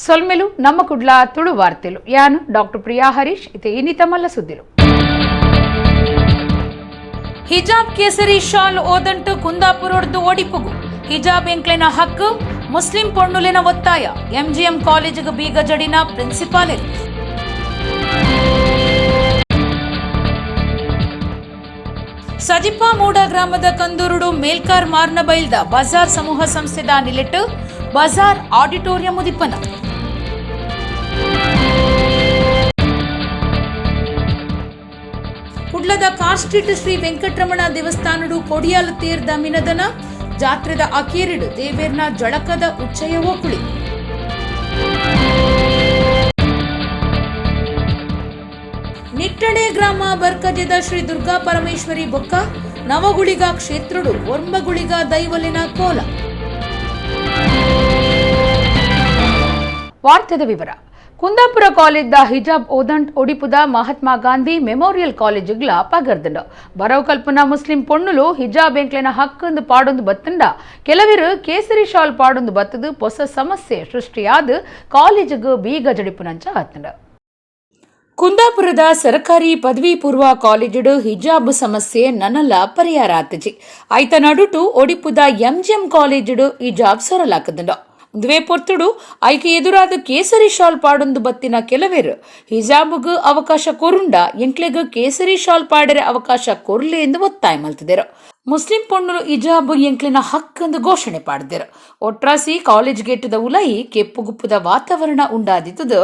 ಸೊಲ್ಮೆಲು ನಮ್ಮ ಕುಡ್ಲ ತುಳು ವಾರ್ತೆಲು. ಯಾನು ಡಾಕ್ಟರ್ ಪ್ರಿಯಾ ಹರೀಶ್. ಇತ್ತೆ ಇನಿತ ಮಲ್ಲ ಸುದ್ದಿಲು. ಹಿಜಾಬ್ ಕೇಸರಿ ಶಾಲ್ ಓದಂಟು ಕುಂದಾಪುರೊಡ್ದು ಒಡಿಪುಗು. ಹಿಜಾಬ್ ಎಂಕ್ಲೆನ ಹಕ್ಕು, ಮುಸ್ಲಿಂ ಪೊಣ್ಣುಲೆನ ಒತ್ತಾಯ. ಎಂಜಿಎಂ ಕಾಲೇಜಿಗೆ ಬೀಗ ಜಡಿನ ಪ್ರಿನ್ಸಿಪಾಲ್. ಸಜಿಪ ಮೂಡ ಗ್ರಾಮದ ಕಂದೂರುಡು ಮೇಲ್ಕಾರ್ ಮಾರ್ನಬೈಲ್ದ ಬಜಾರ್ ಸಮೂಹ ಸಂಸ್ಥೆದ ನಿಲೆಟ್ಟು ಬಜಾರ್ ಆಡಿಟೋರಿಯಂ ಉದಿಪನ. ಕುಡ್ಲದ ಕಾರ್ ಸ್ಟ್ರೀಟ್ ಶ್ರೀ ವೆಂಕಟರಮಣ ದೇವಸ್ಥಾನಡು ಕೊಡಿಯಾಲ ತೀರ್ದ ಮಿನದನ. ಜಾತ್ರೆದ ಅಕೇರಿಡು ದೇವೇರ್ನ ಜಳಕದ ಉಚ್ಚಯ ಓಕುಳಿ. ನಿಟ್ಟಣೆ ಗ್ರಾಮ ಬರ್ಕಜೆದ ಶ್ರೀ ದುರ್ಗಾ ಪರಮೇಶ್ವರಿ ಬೊಕ್ಕ ನವಗುಳಿಗ ಕ್ಷೇತ್ರಡು ಒರ್ಂಬಗುಳಿಗ ದೈವಲಿನ ಕೋಲ. ವಾರ್ತೆದ ವಿವರ. ಕುಂದಾಪುರ ಕಾಲೇಜ್ದ ಹಿಜಾಬ್ ಓದಂಟ್ ಒಡಿಪುದ ಮಹಾತ್ಮ ಗಾಂಧಿ ಮೆಮೋರಿಯಲ್ ಕಾಲೇಜುಗ್ಲ ಪಗರ್ದಂಡು. ಬರವು ಕಲ್ಪನ ಮುಸ್ಲಿಂ ಪೊಣ್ಣುಲು ಹಿಜಾಬ್ ಎಂಕ್ಲೆನ ಹಕ್ಕಂದು ಪಾಡೊಂದು ಬತ್ತಂಡ, ಕೆಲವರು ಕೇಸರಿ ಶಾಲ್ ಪಾಡೊಂದು ಬತ್ತದು ಹೊಸ ಸಮಸ್ಯೆ ಸೃಷ್ಟಿಯಾದ ಕಾಲೇಜಿಗೆ ಬೀಗ ಜಡಿಪುನಂಚ ಆತಂಡ. ಕುಂದಾಪುರದ ಸರ್ಕಾರಿ ಪದವಿ ಪೂರ್ವ ಕಾಲೇಜುಡು ಹಿಜಾಬ್ ಸಮಸ್ಯೆ ನನಲ ಪರಿಹಾರ ಆತಜಿ. ಐತ ನಡುಟು ಒಡಿಪುದ ಎಂಜಿಎಂ ಕಾಲೇಜುಡು ಹಿಜಾಬ್ ಸೊರಲಾಕದಂಡು. ಉಂದುವೇ ಪೊರ್ತುಡು ಐಕೆ ಎದುರಾದ ಕೇಸರಿ ಶಾಲ್ ಪಾಡೊಂದು ಬತ್ತಿನ ಕೆಲವೇರು ಹಿಜಾಬ್ಗ್ ಅವಕಾಶ ಕೊರುಂಡ ಎಂಕ್ಲೆಗ್ ಕೇಸರಿ ಶಾಲ್ ಪಾಡರೆ ಅವಕಾಶ ಕೊರ್ಲೆ ಎಂದು ಒತ್ತಾಯ ಮಲ್ತಿದರು. ಮುಸ್ಲಿಂ ಪೊಣ್ಣುಲು ಹಿಜಾಬ್ ಎಂಕ್ಲೆನ ಹಕ್ಕಂದು ಘೋಷಣೆ ಪಾಡ್ದೆರು. ಒಟ್ರಾಸಿ ಕಾಲೇಜ್ ಗೇಟದ ಉಲಯಿ ಕೆಪ್ಪುಗುಪ್ಪುದ ವಾತಾವರಣ ಉಂಡಾದಿತ್ತದು.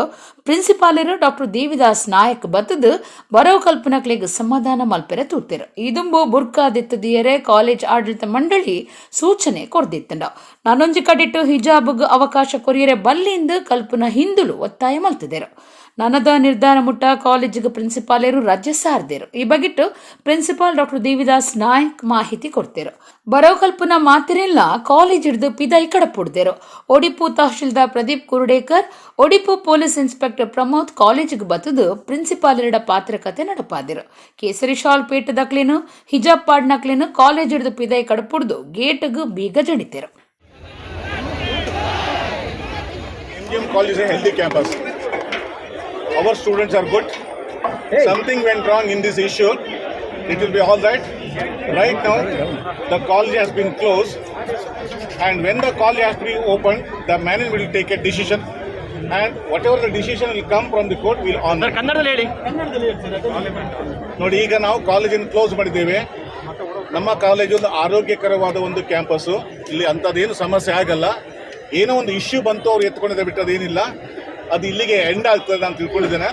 ಪ್ರಿನ್ಸಿಪಾಲರು ಡಾಕ್ಟರ್ ದೇವಿದಾಸ್ ನಾಯಕ್ ಬತ್ತದು ಬರವು ಕಲ್ಪನಕ್ಲೆಗ್ ಸಮಾಧಾನ ಮಲ್ಪೆರೆ ತೂತೆರು. ಇದುಂಬು ಬುರ್ಕಾ ದೆತ್ತದಿಯರೆ ಕಾಲೇಜ್ ಆಡಳಿತ ಮಂಡಳಿ ಸೂಚನೆ ಕೊರ್ದಿತ್ತಂಡ. ನಾನೊಂಜಿ ಕಡಿಟ್ಟು ಹಿಜಾಬ್ಗ್ ಅವಕಾಶ ಕೊರಿಯರೆ ಬಲ್ಲಿಂದ ಕಲ್ಪನ ಹಿಂದುಲು ಒತ್ತಾಯ ಮಲ್ತಿದೆರು. ನನದ ನಿರ್ಧಾರ ಮುಟ್ಟ ಕಾಲೇಜಿಗೆ ಪ್ರಿನ್ಸಿಪಾಲರು ರಜೆ ಸಾರ್ದೇರು. ಈ ಬಗೆಟ್ಟು ಪ್ರಿನ್ಸಿಪಾಲ್ ಡಾಕ್ಟರ್ ದೇವಿದಾಸ್ ನಾಯಕ್ ಮಾಹಿತಿ ಕೊಡ್ತೇರು. ಬರೋ ಕಲ್ಪನ ಮಾತಿರಿಲ್ಲ ಕಾಲೇಜ್ ಹಿಡಿದು ಪಿದಾಯಿ ಕಡಪುಡ್ದೇರು. ಒಡಿಪು ತಹಶೀಲ್ದಾರ್ ಪ್ರದೀಪ್ ಕುರುಡೇಕರ್, ಒಡಿಪು ಪೊಲೀಸ್ ಇನ್ಸ್ಪೆಕ್ಟರ್ ಪ್ರಮೋದ್ ಕಾಲೇಜಿಗೆ ಬತ್ತದು ಪ್ರಿನ್ಸಿಪಾಲರಿಡ ಪಾತ್ರಕತೆ ನಡಪಾದಿರು. ಕೇಸರಿ ಶಾಲ್ ಪೇಟದಕ್ಲೇನು ಹಿಜಾಬ್ ಪಾಡ್ನಕ್ಲೇನು ಕಾಲೇಜ್ ಹಿಡಿದು ಪಿದಾಯಿ ಕಡಪುಡ್ದು ಗೇಟ್ಗ್ ಬೀಗ ಜಡಿತೇರು. MGM College is a healthy campus. Our students are good. Something went wrong in this issue. It will be all right. Right now, the college has been closed, and when the college has to be opened, the management will take a decision, and whatever the decision will come from the court, will honor. Sir, ಕನ್ನಡದಲ್ಲಿ ಹೇಳಿ. ನೋಡಿ, ಈಗ ನಾವು ಕಾಲೇಜನ್ನು close ಮಾಡಿದ್ದೇವೆ. ನಮ್ಮ college ಒಂದು ಆರೋಗ್ಯಕರವಾದ ಒಂದು ಕ್ಯಾಂಪಸ್ಸು. ಇಲ್ಲಿ ಅಂಥದ್ದೇನು ಸಮಸ್ಯೆ ಆಗಲ್ಲ. ಏನೋ ಒಂದು ಇಶ್ಯೂ ಬಂತು, ಅವ್ರು ಎತ್ಕೊಂಡಿದ್ದೆ ಬಿಟ್ಟು ಅದೇನಿಲ್ಲ. ಅದು ಇಲ್ಲಿಗೆ ಎಂಡ್ ಆಗ್ತದೆ ನಾನು ತಿಳ್ಕೊಂಡಿದ್ದೇನೆ.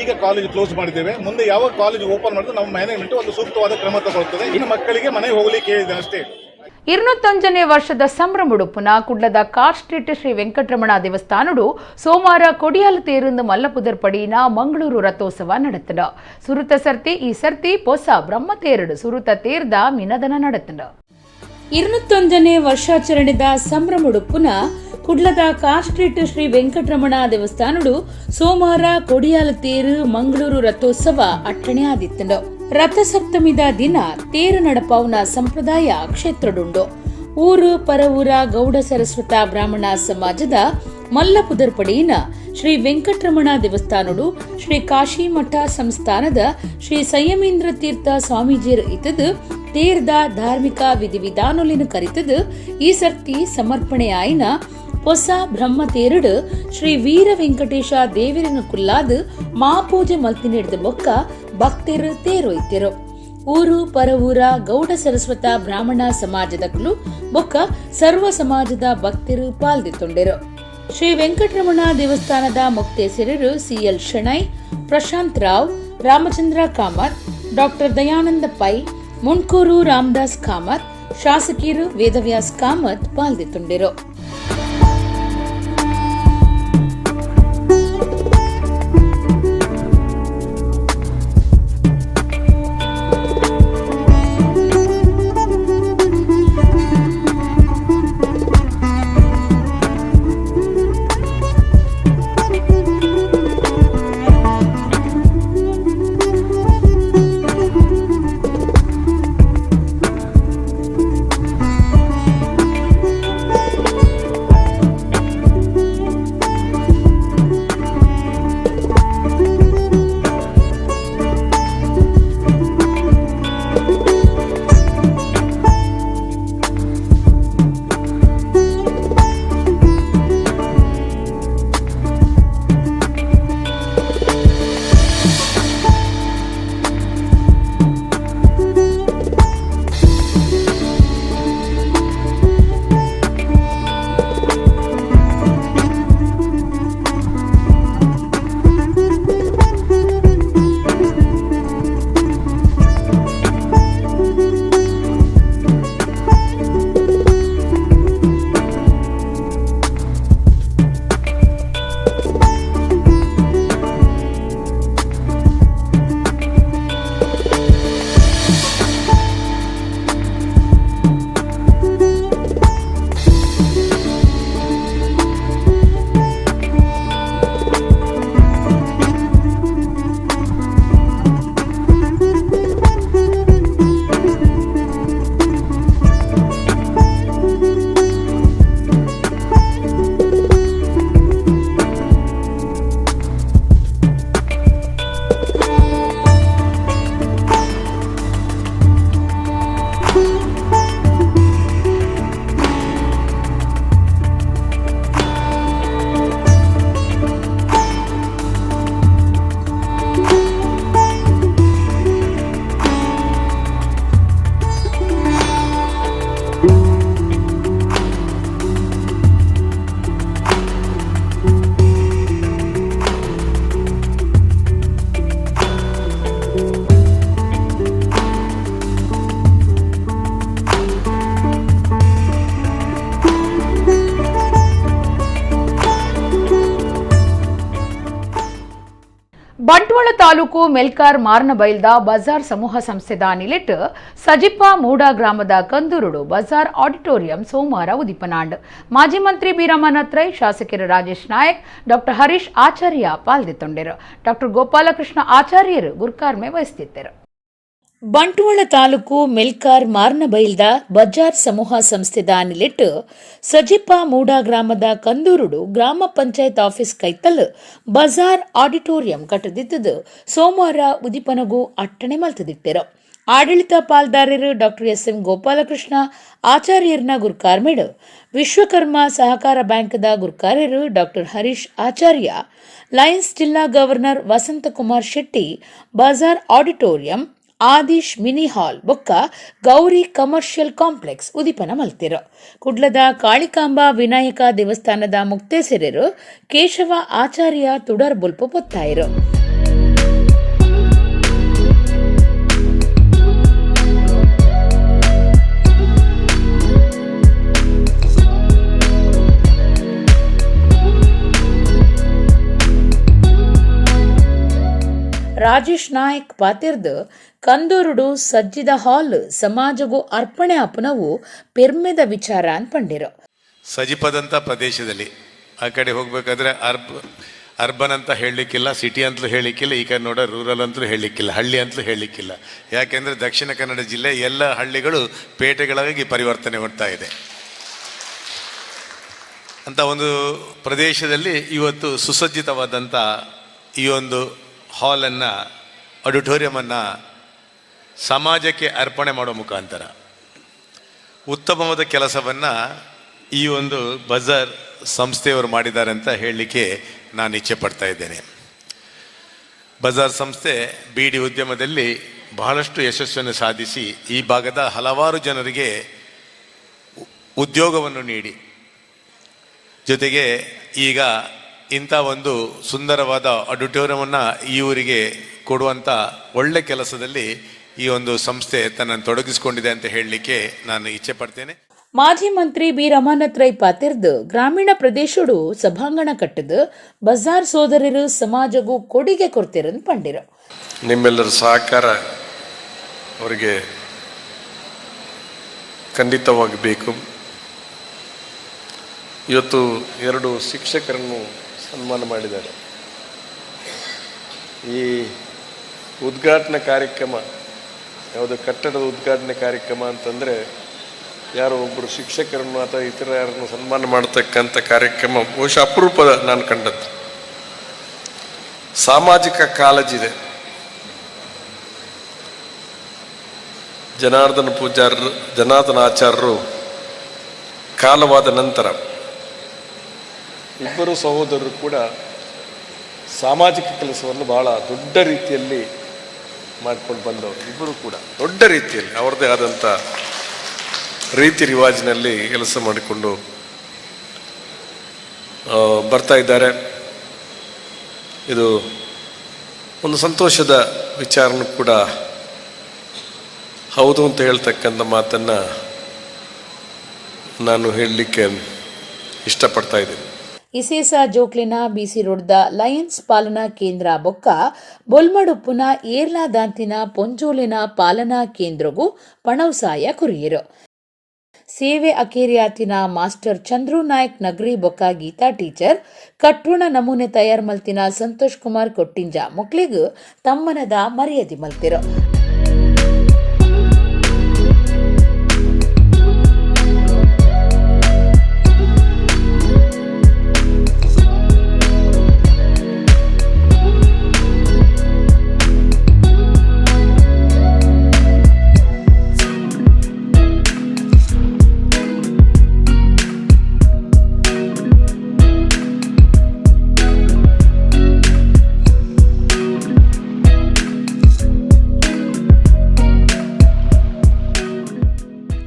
ಈಗ ಕಾಲೇಜ್ ಕ್ಲೋಸ್ ಮಾಡಿದ್ದೇವೆ. ಮುಂದೆ ಯಾವಾಗ ಕಾಲೇಜ್ ಓಪನ್ ಮಾಡಿದ್ರೆ ನಮ್ಮ ಮ್ಯಾನೇಜ್ಮೆಂಟ್ ಒಂದು ಸೂಕ್ತವಾದ ಕ್ರಮ ತಗೊಳ್ತದೆ. ಇನ್ನು ಮಕ್ಕಳಿಗೆ ಮನೆಗೆ ಹೋಗಲಿಕ್ಕೆ ಹೇಳಿದ್ದೇನೆ ಅಷ್ಟೇ. 201ನೇ ವರ್ಷದ ಸಂಭ್ರಮುಡುಪುನ ಕುಡ್ಲದ ಕಾರ್ ಸ್ಟ್ರೀಟ್ ಶ್ರೀ ವೆಂಕಟರಮಣ ದೇವಸ್ಥಾನಡು ಸೋಮವಾರ ಕೊಡಿಯಾಲ ತೇರುಂದು ಮಲ್ಲಪುದರ್ ಪಡಿನ ಮಂಗಳೂರು ರಥೋತ್ಸವ ನಡೆತಂಡ. ಸುರುತ ಸರ್ತಿ ಈ ಸರ್ತಿ ಪೊಸ ಬ್ರಹ್ಮತೇರುಡು ಸುರುತ ತೇರ್ದ ಮಿನದನ ನಡೆತಂಡ. 201ನೇ ವರ್ಷಾಚರಣೆದ ಸಂಭ್ರಮುಡುಪುನ ಕುಡ್ಲದ ಕಾರ್ ಸ್ಟ್ರೀಟ್ ಶ್ರೀ ವೆಂಕಟರಮಣ ದೇವಸ್ಥಾನಡು ಸೋಮವಾರ ಕೊಡಿಯಾಲ ತೇರು ಮಂಗಳೂರು ರಥೋತ್ಸವ ಅಟ್ಟಣೆ ಆದಿತ್ತಂಡು. ರಥಸಪ್ತಮಿದ ದಿನ ತೇರು ನಡಪಾವುನ ಸಂಪ್ರದಾಯ ಕ್ಷೇತ್ರಡುಂಡು. ಊರು ಪರವೂರ ಗೌಡ ಸರಸ್ವತ ಬ್ರಾಹ್ಮಣ ಸಮಾಜದ ಮಲ್ಲಪುದರ್ಪಡಿನ ಶ್ರೀ ವೆಂಕಟರಮಣ ದೇವಸ್ಥಾನಡು ಶ್ರೀ ಕಾಶಿಮಠ ಸಂಸ್ಥಾನದ ಶ್ರೀ ಸಂಯಮೇಂದ್ರ ತೀರ್ಥ ಸ್ವಾಮೀಜಿಯರು ಇತ್ತದು ತೇರ್ದ ಧಾರ್ಮಿಕ ವಿಧಿವಿಧಾನೊಲಿನ ಕರಿತದು ಈ ಸರ್ತಿ ಸಮರ್ಪಣೆಯಾಯಿನ ಹೊಸ ಬ್ರಹ್ಮ ತೇರುಡು ಶ್ರೀ ವೀರ ವೆಂಕಟೇಶ ದೇವರನ ಕುಲ್ಲಾದು ಮಾಪೂಜೆ ಮಲ್ತಿನಿಡ್ದ ಬೊಕ್ಕ ಭಕ್ತರು ತೇರೊಯ್ತಿರು. ಊರು ಪರವೂರ ಗೌಡ ಸರಸ್ವತ ಬ್ರಾಹ್ಮಣ ಸಮಾಜದಕ್ಲು ಬೊಕ್ಕ ಸರ್ವ ಸಮಾಜದ ಭಕ್ತರು ಪಾಲ್ದಿತ್ತೊಂಡೆರು. ಶ್ರೀ ವೆಂಕಟರಮಣ ದೇವಸ್ಥಾನದ ಮೊಕ್ತೇಸರರು ಸಿಎಲ್ ಶೆಣೈ, ಪ್ರಶಾಂತ್ ರಾವ್, ರಾಮಚಂದ್ರ ಕಾಮತ್, ಡಾಕ್ಟರ್ ದಯಾನಂದ ಪೈ, ಮುಂಡ್ಕೂರು ರಾಮದಾಸ್ ಕಾಮತ್, ಶಾಸಕಿಯರು ವೇದವ್ಯಾಸ್ ಕಾಮತ್ ಪಾಲ್ದಿತ್ತೊಂಡೆರು. Bantwal taluk Melkar ಮಾರ್ನಬೈಲ್ದ ಬಜಾರ್ ಸಮೂಹ ಸಂಸ್ಥೆದ ನಿಲೆಟ್ ಸಜಿಪ ಮೂಡ ಗ್ರಾಮದ ಕಂದೂರುಡು ಬಜಾರ್ ಆಡಿಟೋರಿಯಂ ಸೋಮವಾರ ಉದಿಪನಾಂಡ್. ಮಾಜಿ ಮಂತ್ರಿ ಬೀರಮ್ಮನತ್ರೈ, ಶಾಸಕರು ರಾಜೇಶ್ ನಾಯಕ್, ಡಾಕ್ಟರ್ ಹರೀಶ್ ಆಚಾರ್ಯ ಪಾಲ್ದಿತ್ತೊಂಡರು. ಡಾಕ್ಟರ್ ಗೋಪಾಲಕೃಷ್ಣ ಆಚಾರ್ಯರು ಗುರ್ಕಾರ್ಮೆ ವಹಿಸುತ್ತಿದ್ದರು. ಬಂಟ್ವಾಳ ತಾಲೂಕು ಮೆಲ್ಕಾರ್ ಮಾರ್ನಬೈಲ್ದ ಬಜಾರ್ ಸಮೂಹ ಸಂಸ್ಥೆದ ನಿಲೆಟ್ ಸಜಿಪ ಮೂಡ ಗ್ರಾಮದ ಕಂದೂರುಡು ಗ್ರಾಮ ಪಂಚಾಯತ್ ಆಫೀಸ್ ಕೈತಲ್ ಬಜಾರ್ ಆಡಿಟೋರಿಯಂ ಕಟ್ಟದಿದ್ದದು ಸೋಮವಾರ ಉದಿಪನಗೂ ಅಟ್ಟಣೆ ಮಲ್ತದಿಟ್ಟರು. ಆಡಳಿತ ಪಾಲ್ದಾರರು doctor S M Gopalakrishna ಆಚಾರ್ಯರ್ನ ಗುರ್ಕಾರ್ಮೇಡು, Vishwakarma ಸಹಕಾರ ಬ್ಯಾಂಕ್ದ ಗುರ್ಕಾರ್ಯರು ಡಾಕ್ಟರ್ ಹರೀಶ್ ಆಚಾರ್ಯ, ಲಯನ್ಸ್ ಜಿಲ್ಲಾ governor Vasanthakumar Shetty Bazaar auditorium, Adish mini hall ಬೊಕ್ಕ ಗೌರಿ ಕಮರ್ಷಿಯಲ್ ಕಾಂಪ್ಲೆಕ್ಸ್ ಉದಿಪನ ಮಲ್ತಿರು. ಕುಡ್ಲದ ಕಾಳಿಕಾಂಬ ವಿನಾಯಕ ದೇವಸ್ಥಾನದ ಮುಕ್ತೇಸೆರರು ಕೇಶವ ಆಚಾರ್ಯ ತುಡರ್ ಬೊಲ್ಪು ಪೊತ್ತಾಯಿರು. ರಾಜೇಶ್ ನಾಯಕ್ ಪಾತಿರ್ದು ಕಂದೂರುಡು ಸಜ್ಜಿದ ಹಾಲ್ ಸಮಾಜಗೂ ಅರ್ಪಣೆ ಅಪನವು ಪೆರ್ಮೆದ ವಿಚಾರ ಅನ್ಪಂಡಿರು. ಸಜಿಪದಂಥ ಪ್ರದೇಶದಲ್ಲಿ ಆ ಕಡೆ ಹೋಗಬೇಕಾದ್ರೆ ಅರ್ಬನ್ ಅಂತ ಹೇಳಲಿಕ್ಕಿಲ್ಲ, ಸಿಟಿ ಅಂತಲೂ ಹೇಳಲಿಕ್ಕಿಲ್ಲ, ಈ ಕಡೆ ನೋಡೋ ರೂರಲ್ ಅಂತಲೂ ಹೇಳಲಿಕ್ಕಿಲ್ಲ, ಹಳ್ಳಿ ಅಂತಲೂ ಹೇಳಲಿಕ್ಕಿಲ್ಲ. ಯಾಕೆಂದರೆ ದಕ್ಷಿಣ ಕನ್ನಡ ಜಿಲ್ಲೆ ಎಲ್ಲ ಹಳ್ಳಿಗಳು ಪೇಟೆಗಳಾಗಿ ಪರಿವರ್ತನೆ ಹೊಡ್ತಾ ಇದೆ. ಅಂತ ಒಂದು ಪ್ರದೇಶದಲ್ಲಿ ಇವತ್ತು ಸುಸಜ್ಜಿತವಾದಂಥ ಈ ಒಂದು ಹಾಲನ್ನು, ಆಡಿಟೋರಿಯಮನ್ನು ಸಮಾಜಕ್ಕೆ ಅರ್ಪಣೆ ಮಾಡೋ ಮುಖಾಂತರ ಉತ್ತಮವಾದ ಕೆಲಸವನ್ನು ಈ ಒಂದು ಬಜಾರ್ ಸಂಸ್ಥೆಯವರು ಮಾಡಿದ್ದಾರೆ ಅಂತ ಹೇಳಲಿಕ್ಕೆ ನಾನು ಇಚ್ಛೆ ಪಡ್ತಾ ಇದ್ದೇನೆ. ಬಜಾರ್ ಸಂಸ್ಥೆ ಬೀಡಿ ಉದ್ಯಮದಲ್ಲಿ ಬಹಳಷ್ಟು ಯಶಸ್ಸನ್ನು ಸಾಧಿಸಿ ಈ ಭಾಗದ ಹಲವಾರು ಜನರಿಗೆ ಉದ್ಯೋಗವನ್ನು ನೀಡಿ, ಜೊತೆಗೆ ಈಗ ಇಂಥ ಒಂದು ಸುಂದರವಾದ ಆಡಿಟೋರಿಯಮನ್ನು ಈ ಊರಿಗೆ ಕೊಡುವಂಥ ಒಳ್ಳೆ ಕೆಲಸದಲ್ಲಿ ಈ ಒಂದು ಸಂಸ್ಥೆ ತನ್ನನ್ನು ತೊಡಗಿಸಿಕೊಂಡಿದೆ ಅಂತ ಹೇಳಲಿಕ್ಕೆ ನಾನು ಇಚ್ಛೆ ಪಡ್ತೇನೆ. ಮಾಜಿ ಮಂತ್ರಿ ಬಿ ರಮಾನಾಥ್ ರೈ ಪಾತಿರ್ದು ಗ್ರಾಮೀಣ ಪ್ರದೇಶಡು ಸಭಾಂಗಣ ಕಟ್ಟದು ಬಜಾರ್ ಸೋದರರು ಸಮಾಜಗೂ ಕೊಡುಗೆ ಕೊಡ್ತಿರನ್ ಪಂಡಿರು. ನಿಮ್ಮೆಲ್ಲರ ಸಹಕಾರ ಅವರಿಗೆ ಖಂಡಿತವಾಗಿ ಬೇಕು. ಇವತ್ತು 2 ಶಿಕ್ಷಕರನ್ನು ಸನ್ಮಾನ ಮಾಡಿದ್ದಾರೆ. ಈ ಉದ್ಘಾಟನಾ ಕಾರ್ಯಕ್ರಮ, ಯಾವುದೋ ಕಟ್ಟಡದ ಉದ್ಘಾಟನೆ ಕಾರ್ಯಕ್ರಮ ಅಂತಂದರೆ ಯಾರೋ ಒಬ್ಬರು ಶಿಕ್ಷಕರನ್ನು ಅಥವಾ ಇತರ ಯಾರನ್ನು ಸನ್ಮಾನ ಮಾಡತಕ್ಕಂಥ ಕಾರ್ಯಕ್ರಮ ಬಹುಶಃ ಅಪರೂಪದ ನಾನು ಕಂಡದ್ದು. ಸಾಮಾಜಿಕ ಕಾಳಜಿದೆ. ಜನಾರ್ದನ ಪೂಜಾರರು, ಜನಾರ್ದನ ಆಚಾರ್ಯರು ಕಾಲವಾದ ನಂತರ ಇಬ್ಬರು ಸಹೋದರರು ಕೂಡ ಸಾಮಾಜಿಕ ಕೆಲಸವನ್ನು ಬಹಳ ದೊಡ್ಡ ರೀತಿಯಲ್ಲಿ ಮಾಡಿಕೊಂಡು ಬಂದವರು. ಇಬ್ಬರು ಕೂಡ ದೊಡ್ಡ ರೀತಿಯಲ್ಲಿ ಅವರದೇ ಆದಂಥ ರೀತಿ ರಿವಾಜಿನಲ್ಲಿ ಕೆಲಸ ಮಾಡಿಕೊಂಡು ಬರ್ತಾ ಇದ್ದಾರೆ. ಇದು ಒಂದು ಸಂತೋಷದ ವಿಚಾರನೂ ಕೂಡ ಹೌದು ಅಂತ ಹೇಳ್ತಕ್ಕಂಥ ಮಾತನ್ನು ನಾನು ಹೇಳಲಿಕ್ಕೆ ಇಷ್ಟಪಡ್ತಾ ಇದ್ದೀನಿ. ಇಸೇಸ ಜೋಕ್ಲಿನ ಬಿಸಿ ರೋಡ್ದ ಲಯನ್ಸ್ ಪಾಲನಾ ಕೇಂದ್ರ ಬೊಕ್ಕ ಬೊಲ್ಮಡುಪ್ಪುನ ಏರ್ಲಾದಾಂತಿನ ಪೊಂಜೋಲಿನ ಪಾಲನಾ ಕೇಂದ್ರಗೂ ಪಣವಸಾಯ ಕುರಿಯರು. ಸೇವೆ ಅಕೇರಿಯಾತಿನ ಮಾಸ್ಟರ್ ಚಂದ್ರು ನಾಯ್ಕ್ ನಗರಿ ಬೊಕ್ಕ ಗೀತಾ ಟೀಚರ್, ಕಟ್ಟುಣ ನಮೂನೆ ತಯಾರ್ ಮಲ್ತಿನ ಸಂತೋಷ್ ಕುಮಾರ್ ಕೊಟ್ಟಿಂಜ ಮೊಕ್ಲಿಗೂ ತಮ್ಮನದ ಮರ್ಯಾದೆ ಮಲ್ತಿರು.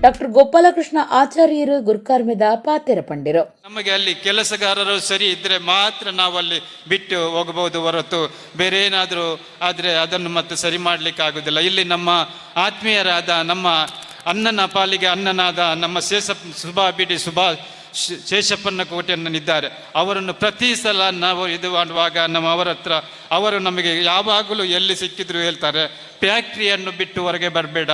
ಡಾಕ್ಟರ್ ಗೋಪಾಲಕೃಷ್ಣ ಆಚಾರ್ಯರು ಗುರ್ಕಾರ್ಮೆದ ಪಾತೆರ ಪಂಡಿರು. ನಮಗೆ ಅಲ್ಲಿ ಕೆಲಸಗಾರರು ಸರಿ ಇದ್ದರೆ ಮಾತ್ರ ನಾವು ಅಲ್ಲಿ ಬಿಟ್ಟು ಹೋಗಬಹುದು ಹೊರತು ಬೇರೆ ಏನಾದರೂ ಆದರೆ ಅದನ್ನು ಮತ್ತೆ ಸರಿ ಮಾಡಲಿಕ್ಕೆ ಆಗುವುದಿಲ್ಲ. ಇಲ್ಲಿ ನಮ್ಮ ಆತ್ಮೀಯರಾದ ನಮ್ಮ ಅನ್ನನ ಪಾಲಿಗೆ ಅನ್ನನಾದ ನಮ್ಮ ಶೇಷ ಸುಭಾ ಬಿಡಿ ಸುಭಾ ಶೇಷಪ್ಪನ ಕೋಟೆಯನ್ನಿದ್ದಾರೆ. ಅವರನ್ನು ಪ್ರತಿ ಸಲ ನಾವು ಇದು ಮಾಡುವಾಗ ನಮ್ಮ ಅವರ ಹತ್ರ ಅವರು ನಮಗೆ ಯಾವಾಗಲೂ ಎಲ್ಲಿ ಸಿಕ್ಕಿದ್ರು ಹೇಳ್ತಾರೆ, ಫ್ಯಾಕ್ಟ್ರಿಯನ್ನು ಬಿಟ್ಟು ಹೊರಗೆ ಬರಬೇಡ,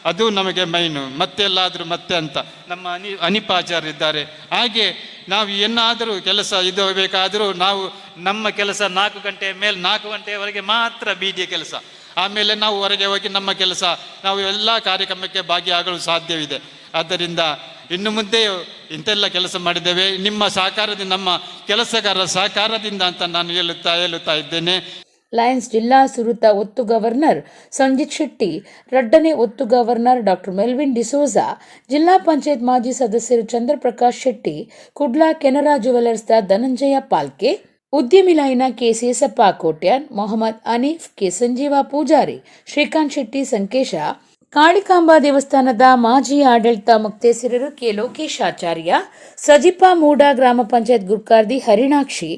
ಅದು ನಮಗೆ ಮೈನು, ಮತ್ತೆಲ್ಲಾದರೂ ಮತ್ತೆ ಅಂತ. ನಮ್ಮ ಅನಿಪಾಚಾರ್ಯ ಇದ್ದಾರೆ. ಹಾಗೆ ನಾವು ಏನಾದರೂ ಕೆಲಸ ಇದು ಬೇಕಾದರೂ ನಾವು ನಮ್ಮ ಕೆಲಸ 4 ಗಂಟೆಯ ಮೇಲೆ 4 ಗಂಟೆಯವರೆಗೆ ಮಾತ್ರ ಬೀದಿಯ ಕೆಲಸ, ಆಮೇಲೆ ನಾವು ಹೊರಗೆ ಹೋಗಿ ನಮ್ಮ ಕೆಲಸ ನಾವು ಎಲ್ಲ ಕಾರ್ಯಕ್ರಮಕ್ಕೆ ಭಾಗಿಯಾಗಲು ಸಾಧ್ಯವಿದೆ. ಆದ್ದರಿಂದ ಇನ್ನು ಮುಂದೆಯೂ ಇಂತೆಲ್ಲ ಕೆಲಸ ಮಾಡಿದ್ದೇವೆ ನಿಮ್ಮ ಸಹಕಾರದಿಂದ, ನಮ್ಮ ಕೆಲಸಗಾರರ ಸಹಕಾರದಿಂದ ಅಂತ ನಾನು ಹೇಳುತ್ತಾ ಇದ್ದೇನೆ. ಲಯನ್ಸ್ ಜಿಲ್ಲಾ ಸುರುತ ಒತ್ತು ಗವರ್ನರ್ ಸಂಜಿತ್ ಶೆಟ್ಟಿ, ರಡ್ಡನೆ ಒತ್ತು governor doctor Melvin D'Souza, ಜಿಲ್ಲಾ ಪಂಚಾಯತ್ ಮಾಜಿ ಸದಸ್ಯರು ಚಂದ್ರಪ್ರಕಾಶ್ ಶೆಟ್ಟಿ, ಕುಡ್ಲಾ ಕೆನರಾ ಜುವೆಲರ್ಸ್ದ ಧನಂಜಯ ಪಾಲ್ಕೆ, ಉದ್ಯಮಿ ಲೈನ ಕೆ ಸೇಸಪ್ಪ ಕೋಟ್ಯಾನ್, ಮೊಹಮ್ಮದ್ ಅನೀಫ್, ಕೆ ಸಂಜೀವ ಪೂಜಾರಿ, ಶ್ರೀಕಾಂತ್ ಶೆಟ್ಟಿ ಸಂಕೇಶ, ಕಾಳಿಕಾಂಬಾ ದೇವಸ್ಥಾನದ ಮಾಜಿ ಆಡಳಿತ ಮುಕ್ತೇಸರರು ಕೆ ಲೋಕೇಶಾಚಾರ್ಯ, ಸಜಿಪಾ ಮೂಡ ಗ್ರಾಮ ಪಂಚಾಯತ್ ಗುರ್ಕಾರ್ದಿ ಹರಿಣಾಕ್ಷಿ,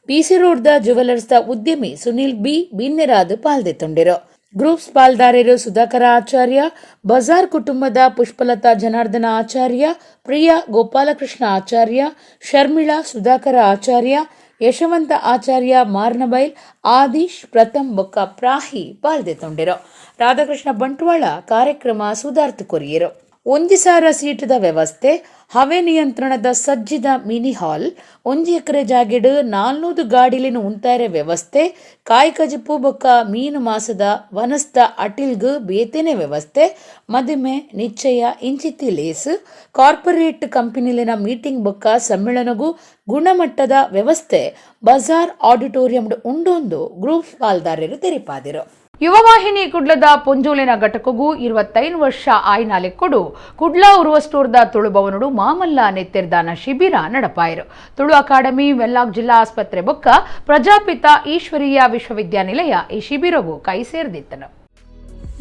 ಬಿಸಿ ರೋಡ್ದ ಜುವೆಲರ್ಸ್ದ ಉದ್ಯಮಿ ಸುನಿಲ್ ಬಿ ಬಿನ್ನೆರಾದ್ ಪಾಲ್ದೆತ್ತೊಂಡಿರು. ಗ್ರೂಪ್ಸ್ ಪಾಲ್ದಾರರು ಸುಧಾಕರ ಆಚಾರ್ಯ, ಬಜಾರ್ ಕುಟುಂಬದ ಪುಷ್ಪಲತಾ ಜನಾರ್ದನ ಆಚಾರ್ಯ, ಪ್ರಿಯಾ ಗೋಪಾಲಕೃಷ್ಣ ಆಚಾರ್ಯ, ಶರ್ಮಿಳಾ ಸುಧಾಕರ ಆಚಾರ್ಯ, ಯಶವಂತ ಆಚಾರ್ಯ ಮಾರ್ನಬೈಲ್, ಆದೀಶ್ ಪ್ರಥಮ್ ಬೊಕ್ಕ ಪ್ರಾಹಿ ಪಾಲ್ದೆತ್ತೊಂಡಿರು. ರಾಧಾಕೃಷ್ಣ ಬಂಟ್ವಾಳ ಕಾರ್ಯಕ್ರಮ ಸುಧಾರ್ಥ ಕೊರಿಯರು. 1,000 ಸೀಟದ ವ್ಯವಸ್ಥೆ, ಹವೆ ನಿಯಂತ್ರಣದ ಸಜ್ಜಿದ ಮಿನಿ ಹಾಲ್, 1 ಎಕರೆ ಜಾಗೆಡು 400 ಗಾಡಿಲಿನ ಉಂತಾರೆ ವ್ಯವಸ್ಥೆ, ಕಾಯ್ಕಜಿಪು ಬೊಕ್ಕ ಮೀನು ಮಾಸದ ವನಸ್ತ ಅಟಿಲ್ಗ್ ಬೇತೇನೆ ವ್ಯವಸ್ಥೆ, ಮದಿಮೆ ನಿಶ್ಚಯ ಇಂಚಿತಿ ಲೇಸ್, ಕಾರ್ಪೊರೇಟ್ ಕಂಪನಿಲಿನ ಮೀಟಿಂಗ್ ಬೊಕ್ಕ ಸಮ್ಮೇಳನಗೂ ಗುಣಮಟ್ಟದ ವ್ಯವಸ್ಥೆ ಬಜಾರ್ ಆಡಿಟೋರಿಯಂ ಉಂಡೊಂದು ಗ್ರೂಪ್ ಪಾಲ್ದಾರರು ತೆರಿಪಾದಿರು. ಯುವವಾಹಿನಿ ಕುಡ್ಲದ ಪೊಂಜೋಲಿನ ಘಟಕಗೂ 25 ವರ್ಷ ಆಯ್ನಾಲೆ ಕೊಡು ಕುಡ್ಲ ಉರ್ವಸ್ಟೋರ್ದ ತುಳುಭವನುಡು ಮಾಮಲ್ಲ ನೆತ್ತೆರ್ದಾನ ಶಿಬಿರ ನಡಪಾಯರು. ತುಳು ಅಕಾಡೆಮಿ, ವೆಲ್ಲಾಕ್ ಜಿಲ್ಲಾ ಆಸ್ಪತ್ರೆ ಬೊಕ್ಕ ಪ್ರಜಾಪಿತ ಈಶ್ವರೀಯ ವಿಶ್ವವಿದ್ಯಾನಿಲಯ ಈ ಶಿಬಿರಗೂ ಕೈ ಸೇರ್ದಿತ್ತನು.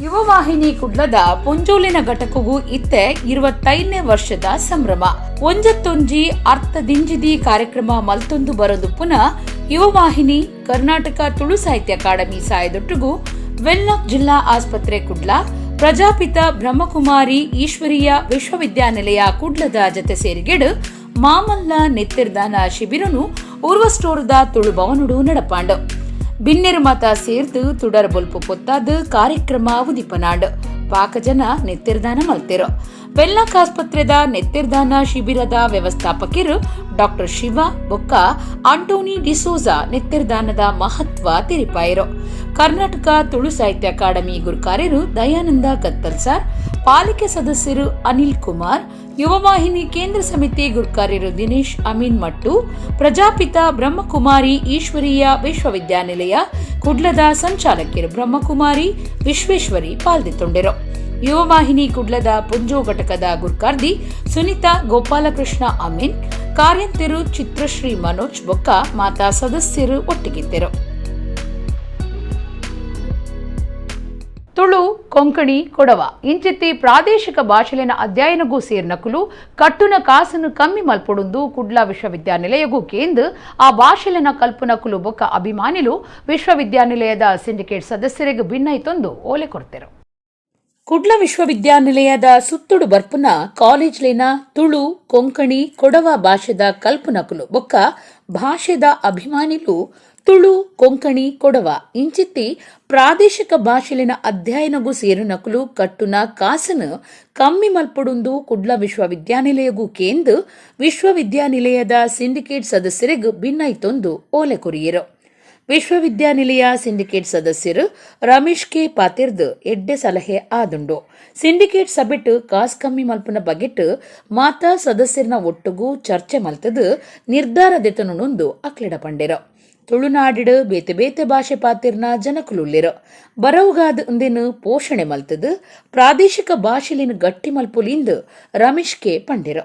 ಯುವವಾಹಿನಿ ಕುಡ್ಲದ ಪೊಂಜೋಲಿನ ಘಟಕಗೂ ಇತ್ತೆ 25ನೇ ವರ್ಷದ ಸಂಭ್ರಮ. ಒಂಜತ್ತೊಂಜಿ ಅರ್ಥದಿಂಜಿದಿ ಕಾರ್ಯಕ್ರಮ ಮಲ್ತೊಂದು ಬರೋದು ಪುನಃ ಯುವವಾಹಿನಿ ಕರ್ನಾಟಕ ತುಳು ಸಾಹಿತ್ಯ ಅಕಾಡೆಮಿ ಸಾಯದೊಟ್ಟಿಗೂ ವೆಲ್ಲಾಕ್ ಜಿಲ್ಲಾ ಆಸ್ಪತ್ರೆ ಕುಡ್ಲ, ಪ್ರಜಾಪಿತ ಬ್ರಹ್ಮಕುಮಾರಿ ಈಶ್ವರೀಯ ವಿಶ್ವವಿದ್ಯಾನಿಲಯ ಕುಡ್ಲದ ಜತೆ ಸೇರಿಗೆಡು ಮಾಮಲ್ಲ ನೆತ್ತಿರ್ದಾನ ಶಿಬಿರನು ಉರ್ವಸ್ಟೋರ್ದ ತುಳು ಭವನುಡು ನಡಪಾಂಡು. ಬಿನ್ನೆರು ಮಾತ ಸೇರ್ದು ತುಡರ್ ಬೊಲ್ಪು ಪೊತ್ತಾದ ಕಾರ್ಯಕ್ರಮ ಉದಿಪನಾಂಡ್. ಪಾಕ ಜನ ನೆತ್ತಿರ್ದಾನ ಮಲ್ತೆರು. ವೆಲ್ಲಾಕ್ ಆಸ್ಪತ್ರೆದ ನೆತ್ತಿರ್ದಾನ ಶಿಬಿರದ ವ್ಯವಸ್ಥಾಪಕರು ಡಾಕ್ಟರ್ ಶಿವ ಬೊಕ್ಕ ಆಂಟೋನಿ ಡಿಸೋಜಾ ನೆತ್ತಿರ್ದಾನದ ಮಹತ್ವ ತೆರಿಪಾಯರು. ಕರ್ನಾಟಕ ತುಳು ಸಾಹಿತ್ಯ ಅಕಾಡೆಮಿ ಗುರುಕಾರ್ಯರು ದಯಾನಂದ ಕತ್ತಲ್ಸಾರ್, ಪಾಲಿಕೆ ಸದಸ್ಯರು ಅನಿಲ್ ಕುಮಾರ್, ಯುವವಾಹಿನಿ ಕೇಂದ್ರ ಸಮಿತಿ ಗುರುಕಾರ್ಯರು ದಿನೇಶ್ ಅಮೀನ್ ಮಟ್ಟು, ಪ್ರಜಾಪಿತ ಬ್ರಹ್ಮಕುಮಾರಿ ಈಶ್ವರೀಯ ವಿಶ್ವವಿದ್ಯಾನಿಲಯ ಕುಡ್ಲದ ಸಂಚಾಲಕಿಯರು ಬ್ರಹ್ಮಕುಮಾರಿ ವಿಶ್ವೇಶ್ವರಿ ಪಾಲ್ದೆತ್ತೊಂಡಿರು. ಯುವವಾಹಿನಿ ಕುಡ್ಲದ ಪುಂಜೋ ಘಟಕದ ಗುರ್ಕಾರ್ದಿ ಸುನೀತಾ ಗೋಪಾಲಕೃಷ್ಣ ಅಮೀನ್, ಕಾರ್ಯಂತೆರು ಚಿತ್ರಶ್ರೀ ಮನೋಜ್ ಬೊಕ್ಕ ಮಾತಾ ಸದಸ್ಯರು ಒಟ್ಟಿಗಿದ್ದರು. ತುಳು, ಕೊಂಕಣಿ, ಕೊಡವ ಇಂಚಿತ್ತಿ ಪ್ರಾದೇಶಿಕ ಭಾಷೆಲಿನ ಅಧ್ಯಯನಗೂ ಸೇರ್ನಕುಲು ಕಟ್ಟುನ ಕಾಸನ್ನು ಕಮ್ಮಿ ಮಲ್ಪೊಡುಂದು ಕುಡ್ಲ ವಿಶ್ವವಿದ್ಯಾನಿಲಯಗೂ ಕೇಂದ್ರ ಆ ಭಾಷೆಲಿನ ಕಲ್ಪನಕುಲು ಬೊಕ್ಕ ಅಭಿಮಾನಿಲು ವಿಶ್ವವಿದ್ಯಾನಿಲಯದ ಸಿಂಡಿಕೇಟ್ ಸದಸ್ಯರಿಗೆ ಭಿನ್ನೈತೊಂದು ಓಲೆ ಕೊಡ್ತೆರು. ಕುಡ್ಲ ವಿಶ್ವವಿದ್ಯಾನಿಲಯದ ಸುತ್ತುಡು ಬರ್ಪುನ ಕಾಲೇಜ್ಲಿನ ತುಳು, ಕೊಂಕಣಿ, ಕೊಡವ ಭಾಷೆದ ಕಲ್ಪನಕುಲು ಬೊಕ್ಕ ಭಾಷೆದ ಅಭಿಮಾನಿಲು ತುಳು, ಕೊಂಕಣಿ, ಕೊಡವ ಇಂಚಿತ್ತಿ ಪ್ರಾದೇಶಿಕ ಭಾಷೆಲಿನ ಅಧ್ಯಯನಗೂ ಸೇರುನಕುಲು ಕಟ್ಟುನ ಕಾಸನು ಕಮ್ಮಿ ಮಲ್ಪೊಡುಂದು ಕುಡ್ಲ ವಿಶ್ವವಿದ್ಯಾನಿಲಯಗೂ ಕೇಂದ್ರ ವಿಶ್ವವಿದ್ಯಾನಿಲಯದ ಸಿಂಡಿಕೇಟ್ ಸದಸ್ಯರಿಗೆ ಭಿನ್ನೈತೊಂದು ಓಲೆ ಕೊರಿಯರು. ವಿಶ್ವವಿದ್ಯಾನಿಲಯ ಸಿಂಡಿಕೇಟ್ ಸದಸ್ಯರು ರಮೇಶ್ ಕೆ ಪಾತಿರ್ದು ಎಡ್ಡೆ ಸಲಹೆ ಆದುಂಡು. ಸಿಂಡಿಕೇಟ್ ಸಭೆಟ್ ಕಾಸ್ ಕಮ್ಮಿ ಮಲ್ಪುನ ಬಗೆಟ್ ಮಾತಾ ಸದಸ್ಯರನ ಒಟ್ಟುಗೂ ಚರ್ಚೆ ಮಲ್ತದು ನಿರ್ಧಾರ ದೆತನುಂದು ಅಕ್ಲಿಡ ಪಂಡೆರು. ತುಳುನಾಡಿಡು ಬೇತೆ ಬೇತೆ ಭಾಷೆ ಪಾತಿರ್ನ ಜನಕುಲುಲ್ಲೆರು ಬರವುಗಾದ ಉಂದೆನು ಪೋಷಣೆ ಮಲ್ತದು ಪ್ರಾದೇಶಿಕ ಭಾಷೆಲಿನ ಗಟ್ಟಿ ಮಲ್ಪುಲಿಂದು ರಮೇಶ್ ಕೆ ಪಂಡೆರು.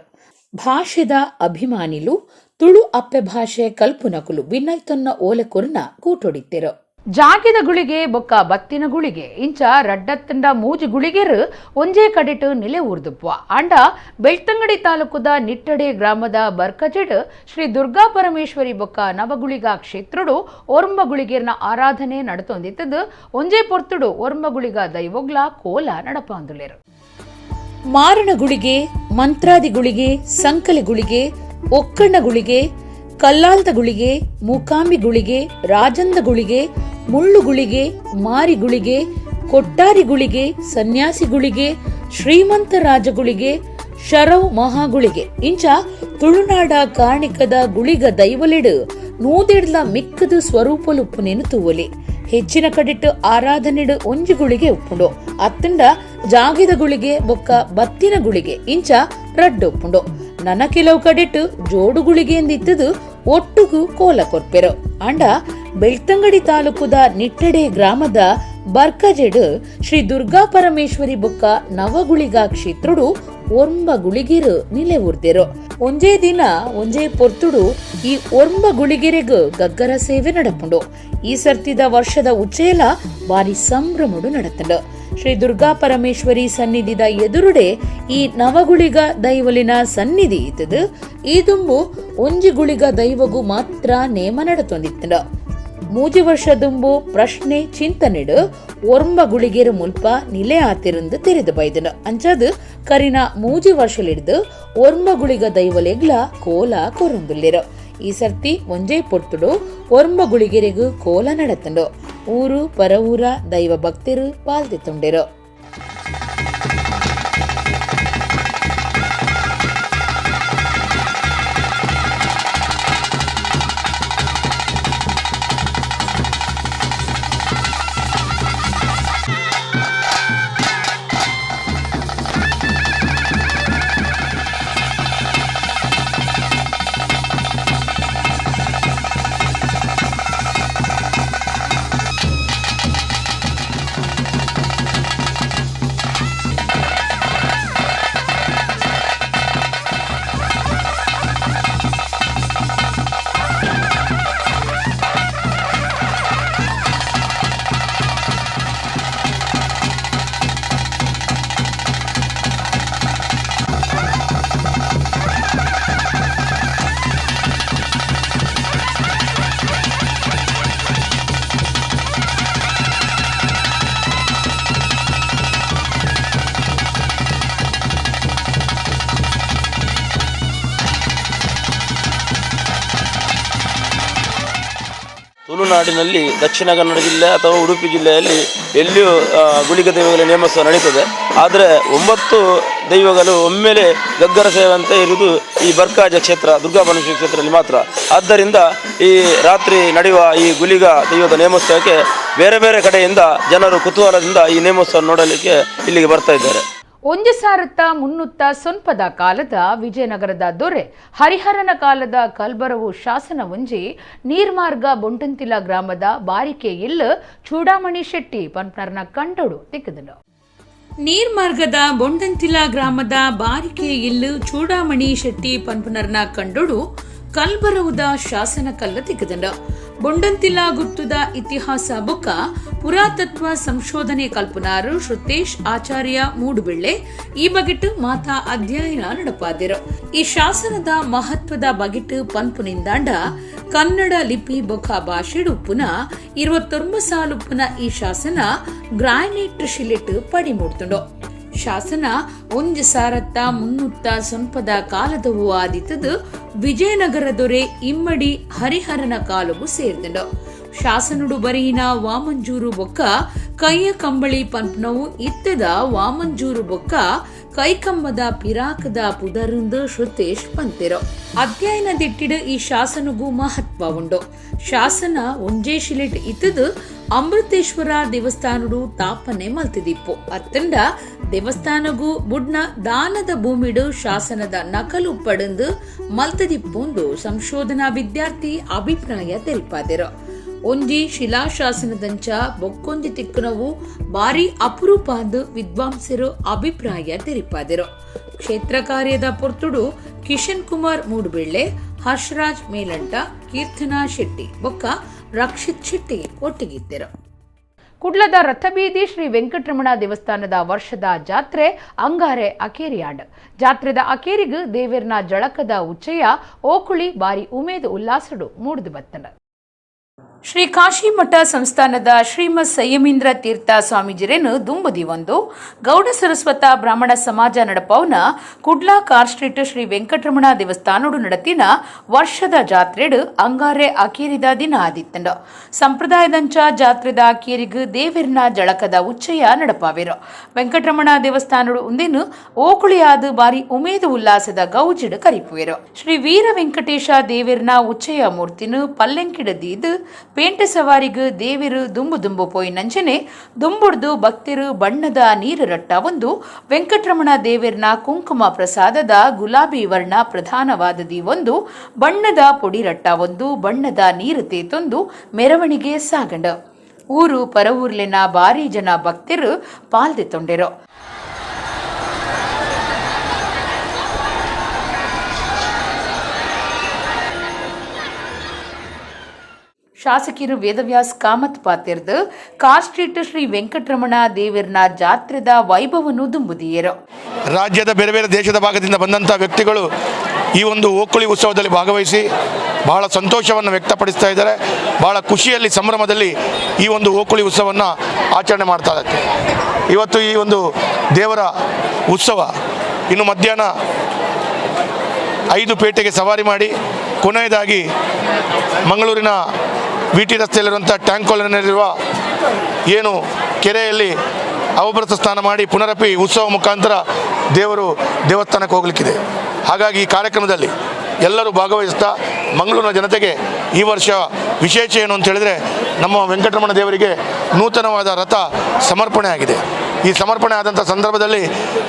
ಭಾಷೆದ ಅಭಿಮಾನಿಲು ತುಳು ಅಪ್ಪೆ ಭಾಷೆ ಕಲ್ಪುನಕುಲು ಬಿನ್ನೈತೊನ್ನ ಓಲೆ ಕೊರ್ನ ಕೂಟೊಡಿತ್ತೆರು. ಜಾಗಿದ ಗುಳಿಗೆ ಬೊಕ್ಕ ಬತ್ತಿನ ಗುಳಿಗೆ ಇಂಚ ರಡ್ಡತ್ತಂಡ ಮೂಜಿ ಗುಳಿಗೆರು ಒಂಜೇ ಕಡಿಟು ನಿಲೆ ಊರ್ದುಪ್ಪ. ಆಂಡ ಬೆಳ್ತಂಗಡಿ ತಾಲೂಕುದ ನಿಟ್ಟಡೆ ಗ್ರಾಮದ ಬರ್ಕಜೆಡ್ ಶ್ರೀ ದುರ್ಗಾ ಪರಮೇಶ್ವರಿ ಬೊಕ್ಕ ನವಗುಳಿಗ ಕ್ಷೇತ್ರಡು ಒರ್ಂಬ ಗುಳಿಗೆರ್ನ ಆರಾಧನೆ ನಡತೊಂದಿತ್ತದು. ಒಂಜೇ ಪೊರ್ತುಡು ಒರ್ಂಬ ಗುಳಿಗ ದೈವೊಗ್ಲ ಕೋಲ ನಡಪಾಂದುಲೇರು. ಮಾರಣಗುಳಿಗೆ, ಮಂತ್ರಾದಿಗುಳಿಗೆ, ಸಂಕಲೆಗುಳಿಗೆ, ಒಕ್ಕಣ್ಣಗುಳಿಗೆ, ಕಲ್ಲಾಲ್ದಗುಳಿಗೆ, ಮೂಕಾಂಬಿಗುಳಿಗೆ, ರಾಜಂದಗುಳಿಗೆ, ಮುಳ್ಳುಗುಳಿಗೆ, ಮಾರಿಗುಳಿಗೆ, ಕೊಟ್ಟಾರಿಗುಳಿಗೆ, ಸನ್ಯಾಸಿಗುಳಿಗೆ, ಶ್ರೀಮಂತ ರಾಜಗುಳಿಗೆ, ಶರವ್ ಮಹಾಗುಳಿಗೆ ಇಂಚ ತುಳುನಾಡ ಕಾರ್ಣಿಕದ ಗುಳಿಗ ದೈವಲಿಡು ನೂದೆಡ್ಲ ಮಿಕ್ಕದು ಸ್ವರೂಪಲುಪ್ಪುನೇನು ತೂವಲಿ. ಹೆಚ್ಚಿನ ಕಡಿಟ್ಟು ಆರಾಧನೆಡು ಒಂಜಿ ಗುಳಿಗೆ ಉಪ್ಪುಂಡು, ಅತ್ತಂಡ ಜಾಗಿದ ಗುಳಿಗೆ ಬೊಕ್ಕ ಬತ್ತಿನ ಗುಳಿಗೆ ಇಂಚ ರಡ್ಡು ಉಪ್ಪುಂಡು. ನನ್ನ ಕೆಲವು ಕಡಿಟ್ಟು ಜೋಡು ಗುಳಿಗೆ ಎಂದಿತ್ತದು ಒಟ್ಟುಗು ಕೋಲ ಕೊರ್ಪೆರು. ಅಂಡ ಬೆಳ್ತಂಗಡಿ ತಾಲೂಕುದ ನಿಟ್ಟಡೆ ಗ್ರಾಮದ ಬರ್ಕಜೆಡು ಶ್ರೀ ದುರ್ಗಾ ಪರಮೇಶ್ವರಿ ಬೊಕ್ಕ ನವಗುಳಿಗ ಕ್ಷೇತ್ರುಡು ಒರ್ಂಬ ಗುಳಿಗೆರು ನಿಲೆ ಊರ್ದೆರು. ಒಂಜೇ ದಿನ ಒಂಜೇ ಪೊರ್ತುಡು ಈ ಒರ್ಂಬ ಗುಳಿಗೆರೆಗ್ ಗಗ್ಗರ ಸೇವೆ ನಡಪುಂಡು. ಈ ಸರ್ತಿದ ವರ್ಷದ ಉಚ್ಚೇಲ ಬಾರಿ ಸಂಭ್ರಮಡು ನಡತಂಡು. ಶ್ರೀ ದುರ್ಗಾ ಪರಮೇಶ್ವರಿ ಸನ್ನಿಧಿದ ಎದುರುಡೆ ಈ ನವಗುಳಿಗ ದೈವಲಿನ ಸನ್ನಿಧಿ ಇತ್ತದು. ಈ ದುಂಬು ಒಂಜಿ ಗುಳಿಗ ದೈವಗು ಮಾತ್ರ ನೇಮ ನಡತೊಂದಿತ್ತಂಡು. ಮೂಜಿ ವರ್ಷ ದುಂಬು ಪ್ರಶ್ನೆ ಚಿಂತನೆಡು ಒರ್ಂಬ ಗುಳಿಗೆರು ಮುಲ್ಪ ನಿಲೆ ಆತಿರಂದು ತೆರೆದು ಬೈದನು. ಅಂಚಾದು ಕರಿನ ಮೂಜಿ ವರ್ಷಲಿಡ್ದು ಒರ್ಂಬ ಗುಳಿಗ ದೈವಲೆಗ್ಲ ಕೋಲ ಕೊರೊಂದುಲ್ಲೆರು. ಈ ಸರ್ತಿ ಒಂಜೇ ಪೊರ್ತುಡು ಒರ್ಂಬ ಗುಳಿಗೆರೆಗು ಕೋಲ ನಡತಂಡು. ಊರು ಪರವೂರ ದೈವ ಭಕ್ತರು ಪಾಲ್ದಿತ್ತುಂಡೆರು. ತುಳುನಾಡಿನಲ್ಲಿ ದಕ್ಷಿಣ ಕನ್ನಡ ಜಿಲ್ಲೆ ಅಥವಾ ಉಡುಪಿ ಜಿಲ್ಲೆಯಲ್ಲಿ ಎಲ್ಲಿಯೂ ಗುಳಿಗ ದೈವಗಳ ನೇಮೋತ್ಸವ ನಡೀತದೆ. ಆದರೆ 9 ದೈವಗಳು ಒಮ್ಮೆಲೆ ಗಗ್ಗರ ಸೇವೆ ಅಂತ ಇರುವುದು ಈ ಬರ್ಕಾಜ ಕ್ಷೇತ್ರ, ದುರ್ಗಾ ಪರಮೇಶ್ವರಿ ಕ್ಷೇತ್ರದಲ್ಲಿ ಮಾತ್ರ. ಆದ್ದರಿಂದ ಈ ರಾತ್ರಿ ನಡೆಯುವ ಈ ಗುಳಿಗ ದೈವದ ನೇಮೋತ್ಸವಕ್ಕೆ ಬೇರೆ ಬೇರೆ ಕಡೆಯಿಂದ ಜನರು ಕುತೂಹಲದಿಂದ ಈ ನೇಮೋತ್ಸವ ನೋಡಲಿಕ್ಕೆ ಇಲ್ಲಿಗೆ ಬರ್ತಾ ಇದ್ದಾರೆ. ಒಂಜಿ ಸಾರತ್ತ ಮುನ್ನುತ್ತ ಸೊನ್ಪದ ಕಾಲದ ವಿಜಯನಗರದ ದೊರೆ ಹರಿಹರನ ಕಾಲದ ಕಲ್ಬರವು ಶಾಸನ ಒಂಜಿ ನೀರ್ಮಾರ್ಗ ಬೊಂಟಂತಿಲ ಗ್ರಾಮದ ಬಾರಿಕೆ ಇಲ್ಲು ಚೂಡಾಮಣಿ ಶೆಟ್ಟಿ ಪಂಪ್ನರ್ನ ಕಂಡೋಡು ತಿಕ್ಕದನು. ನೀರ್ಮಾರ್ಗದ ಬೊಂಡಂತಿಲ ಗ್ರಾಮದ ಬಾರಿಕೆ ಇಲ್ಲು ಚೂಡಾಮಣಿ ಶೆಟ್ಟಿ ಪಂಪ್ನರ್ನ ಕಂಡೋಡು ಕಲ್ಬರವುದ ಶಾಸನ ಕಲ್ಲ ತಿಕ್ಕದಂಡ. ಬೊಂಡಂತಿಲ ಗುತ್ತುದ ಇತಿಹಾಸ ಬೊಕ್ಕ ಪುರಾತತ್ವ ಸಂಶೋಧನೆ ಕಲ್ಪನಾರು ಶ್ರುತೇಶ್ ಆಚಾರ್ಯ ಮೂಡುಬೆಳ್ಳೆ ಈ ಬಗೆಟ್ ಮಾತಾ ಅಧ್ಯಯನ ನಡಪಾದಿರು. ಈ ಶಾಸನದ ಮಹತ್ವದ ಬಗೆಟ್ ಪನ್ಪುನಿಂದಾಂಡ ಕನ್ನಡ ಲಿಪಿ ಬೊಕ್ಕ ಭಾಷೆಡುಪ್ಪುನ 29 ಸಾಲುಪ್ಪುನ ಈ ಶಾಸನ ಗ್ರಾನೈಟ್ ಶಿಲೆಟ್ ಪಡಿಮೂಡ್ತುಂಡು. ಶಾಸನ ಒಂಜಿ ಸಾರತ್ತ ಮುನ್ನುತ್ತ ಸೊನ್ಪದ ಕಾಲದವು ಆದಿತ್ತದು ವಿಜಯನಗರ ದೊರೆ ಇಮ್ಮಡಿ ಹರಿಹರನ ಕಾಲವು ಸೇರ್ದಂಡು. ಶಾಸನುಡು ಬರೆಯಿನ ವಾಮಂಜೂರು ಬೊಕ್ಕ ಕೈಯ ಕಂಬಳಿ ಪಂಪ್ನವು ಇತ್ತದ ವಾಮಂಜೂರು ಬೊಕ್ಕ ಕೈಕಂಬದ ಪಿರಾಕದ ಪುದರುಂದು ಶ್ರುತೇಶ್ ಪಂತೆರು. ಅಧ್ಯಯನ ದಿಟ್ಟಿಡು ಈ ಶಾಸನಗೂ ಮಹತ್ವ ಉಂಡು. ಶಾಸನ ಒಂಜೇ ಶಿಲೆಟ್ ಇತ್ತದು ಅಮೃತೇಶ್ವರ ದೇವಸ್ಥಾನಡು ತಾಪನೆ ಮಲ್ತಿದಿಪ್ಪು. ಅತ್ತಂಡ ದೇವಸ್ಥಾನಗೂ ಬುಡ್ನ ದಾನದ ಭೂಮಿಡು ಶಾಸನದ ನಕಲು ಪಡಂದು ಮಲ್ತದಿಪ್ಪುಂದು ಸಂಶೋಧನಾ ವಿದ್ಯಾರ್ಥಿ ಅಭಿಪ್ರಾಯ ತೆರಿಪಾದಿರು. ಒಂಜಿ ಶಿಲಾಶಾಸನದಂಚ ಬೊಕ್ಕೊಂಜಿ ತಿಕ್ಕುನವು ಬಾರಿ ಅಪರೂಪಾದ ವಿದ್ವಾಂಸರು ಅಭಿಪ್ರಾಯ ತೆರಿಪಾದಿರು. ಕ್ಷೇತ್ರ ಕಾರ್ಯದ ಪೊರ್ತುಡು ಕಿಶನ್ ಕುಮಾರ್ ಮೂಡುಬೆಳ್ಳೆ, ಹರ್ಷರಾಜ್ ಮೇಲಂಟ, ಕೀರ್ತನಾ ಶೆಟ್ಟಿ ಬೊಕ್ಕ ರಕ್ಷಿತ್ ಶೆಟ್ಟಿ ಒಟ್ಟಿಗಿದ್ದರು. ಕುಡ್ಲದ ರಥಬೀದಿ ಶ್ರೀ ವೆಂಕಟರಮಣ ದೇವಸ್ಥಾನದ ವರ್ಷದ ಜಾತ್ರೆ ಅಂಗಾರೆ ಅಕೇರಿಯಾಂಡ್. ಜಾತ್ರೆದ ಅಕೇರಿಗು ದೇವೆರ್ನ ಜಳಕದ ಉಚ್ಚಯ ಓಕುಳಿ ಬಾರಿ ಉಮೇದು ಉಲ್ಲಾಸಡು ಮೂಡ್ದು ಬತ್ತನ. ಶ್ರೀ ಕಾಶಿಮಠ ಸಂಸ್ಥಾನದ ಶ್ರೀಮತ್ ಸಂಯಮೀಂದ್ರ ತೀರ್ಥ ಸ್ವಾಮೀಜಿರೇನು ದುಂಬುದಿ ಒಂದು ಗೌಡ ಸರಸ್ವತ ಬ್ರಾಹ್ಮಣ ಸಮಾಜ ನಡಪವನ ಕುಡ್ಲಾ ಕಾರ್ ಸ್ಟ್ರೀಟ್ ಶ್ರೀ ವೆಂಕಟರಮಣ ದೇವಸ್ಥಾನೋಡು ನಡತಿನ ವರ್ಷದ ಜಾತ್ರೆಡು ಅಂಗಾರೆ ಅಕೇರಿದ ದಿನ ಆದಿತ್ತಂಡು. ಸಂಪ್ರದಾಯದಂಚ ಜಾತ್ರೆದ ಅಕೇರಿಗು ದೇವಿರ್ನ ಜಳಕದ ಉಚ್ಚಯ ನಡಪಾವಿರು. ವೆಂಕಟರಮಣ ದೇವಸ್ಥಾನೋಡು ಉಂದೇನು ಓಕುಳಿಯಾದ ಬಾರಿ ಉಮೇದು ಉಲ್ಲಾಸದ ಗೌಜಿಡು ಕರಿಪುವೆರು. ಶ್ರೀ ವೀರ ವೆಂಕಟೇಶ ದೇವಿರ್ನ ಉಚ್ಚಯ ಮೂರ್ತಿನು ಪಲ್ಲೆಂಕಿಡದೀದು ಪೇಂಟೆ ಸವಾರಿಗು ದೇವಿರು ದುಂಬು ದುಂಬು ಪೋಯಿ ನಂಚನೆ ದುಂಬುಡ್ದು ಭಕ್ತಿರು ಬಣ್ಣದ ನೀರು ರಟ್ಟ ಒಂದು ವೆಂಕಟರಮಣ ದೇವಿರ್ನ ಕುಂಕುಮ ಪ್ರಸಾದದ ಗುಲಾಬಿ ವರ್ಣ ಪ್ರಧಾನವಾದದಿ ಒಂದು ಬಣ್ಣದ ಪೊಡಿ ರಟ್ಟ ಒಂದು ಬಣ್ಣದ ನೀರು ತೇತೊಂದು ಮೆರವಣಿಗೆ ಸಾಗಂಡ. ಊರು ಪರವೂರ್ಲಿನ ಭಾರಿ ಜನ ಭಕ್ತರು ಪಾಲ್ದೆ ತೊಂಡೆರು. ಶಾಸಕಿರು ವೇದವ್ಯಾಸ್ ಕಾಮತ್ ಪಾತಿರ್ದು ಕಾರ್ ಸ್ಟ್ರೀಟ್ ಶ್ರೀ ವೆಂಕಟರಮಣ ದೇವಿರ್ನ ಜಾತ್ರೆದ ವೈಭವನು ದುಂಬುದಿಯರು. ರಾಜ್ಯದ ಬೇರೆ ಬೇರೆ ದೇಶದ ಭಾಗದಿಂದ ಬಂದಂಥ ವ್ಯಕ್ತಿಗಳು ಈ ಒಂದು ಓಕುಳಿ ಉತ್ಸವದಲ್ಲಿ ಭಾಗವಹಿಸಿ ಬಹಳ ಸಂತೋಷವನ್ನು ವ್ಯಕ್ತಪಡಿಸ್ತಾ ಇದ್ದಾರೆ. ಬಹಳ ಖುಷಿಯಲ್ಲಿ ಸಂಭ್ರಮದಲ್ಲಿ ಈ ಒಂದು ಓಕುಳಿ ಉತ್ಸವವನ್ನು ಆಚರಣೆ ಮಾಡ್ತಾ ಇದ್ದಾರೆ. ಇವತ್ತು ಈ ಒಂದು ದೇವರ ಉತ್ಸವ ಇನ್ನು ಮಧ್ಯಾಹ್ನ 5 ಪೇಟೆಗೆ ಸವಾರಿ ಮಾಡಿ ಕೊನೆಯದಾಗಿ ಮಂಗಳೂರಿನ ವಿ ಟಿ ರಸ್ತೆಯಲ್ಲಿರುವಂಥ ಟ್ಯಾಂಕ್ ಕಾಲೋನಿಯಲ್ಲಿರುವ ಏನು ಕೆರೆಯಲ್ಲಿ ಅವಭೃತ ಸ್ನಾನ ಮಾಡಿ ಪುನರಪಿ ಉತ್ಸವ ಮುಖಾಂತರ ದೇವರು ದೇವಸ್ಥಾನಕ್ಕೆ ಹೋಗಲಿಕ್ಕಿದೆ. ಹಾಗಾಗಿ ಈ ಕಾರ್ಯಕ್ರಮದಲ್ಲಿ ಎಲ್ಲರೂ ಭಾಗವಹಿಸ್ತಾ ಮಂಗಳೂರಿನ ಜನತೆಗೆ ಈ ವರ್ಷ ವಿಶೇಷ ಏನು ಅಂತ ಹೇಳಿದರೆ ನಮ್ಮ ವೆಂಕಟರಮಣ ದೇವರಿಗೆ ನೂತನವಾದ ರಥ ಸಮರ್ಪಣೆ ಆಗಿದೆ. ಈ ಸಮರ್ಪಣೆ ಆದಂಥ ಸಂದರ್ಭದಲ್ಲಿ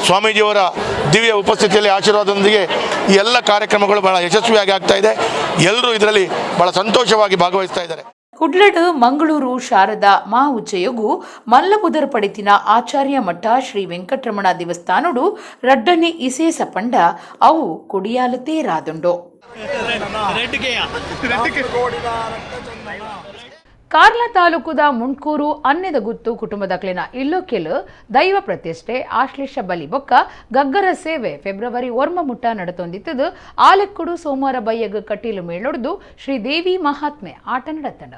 ಸ್ವಾಮೀಜಿಯವರ ದಿವ್ಯ ಉಪಸ್ಥಿತಿಯಲ್ಲಿ ಆಶೀರ್ವಾದದೊಂದಿಗೆ ಈ ಎಲ್ಲ ಕಾರ್ಯಕ್ರಮಗಳು ಬಹಳ ಯಶಸ್ವಿಯಾಗಿ ಆಗ್ತಾ ಇದೆ. ಎಲ್ಲರೂ ಇದರಲ್ಲಿ ಬಹಳ ಸಂತೋಷವಾಗಿ ಭಾಗವಹಿಸ್ತಾ ಇದ್ದಾರೆ. ಕುಡ್ಲಡು ಮಂಗಳೂರು ಶಾರದಾ ಮಾ ಉಚ್ಚಯಗು ಮಲ್ಲಬುದರ್ ಪಡಿತಿನ ಆಚಾರ್ಯ ಮಠ ಶ್ರೀ ವೆಂಕಟರಮಣ ದೇವಸ್ಥಾನಡು ರಡ್ಡನೆ ಇಸೇಸ ಪಂಡ ಅವು ಕುಡಿಯಾಲು ತೇರಾದುಂಡು. ಕಾರ್ಲ ತಾಲೂಕುದ ಮುಂಡ್ಕೂರು ಅನ್ನೆದ ಗುತ್ತು ಕುಟುಂಬದ ಇಲ್ಲೊಕ್ಕೆಲು ದೈವ ಪ್ರತಿಷ್ಠೆ ಆಶ್ಲೇಷ ಬಲಿ ಬೊಕ್ಕ ಗಗ್ಗರ ಸೇವೆ ಫೆಬ್ರವರಿ 1 ಮುಟ್ಟ ನಡತೊಂದಿತ್ತದು. ಆಲೆಕ್ಕುಡು ಸೋಮವಾರ ಬಯ್ಯಗ ಕಟೀಲು ಮೇಳೊಡ್ದು ಶ್ರೀದೇವಿ ಮಹಾತ್ಮೆ ಆಟ ನಡತಂಡ.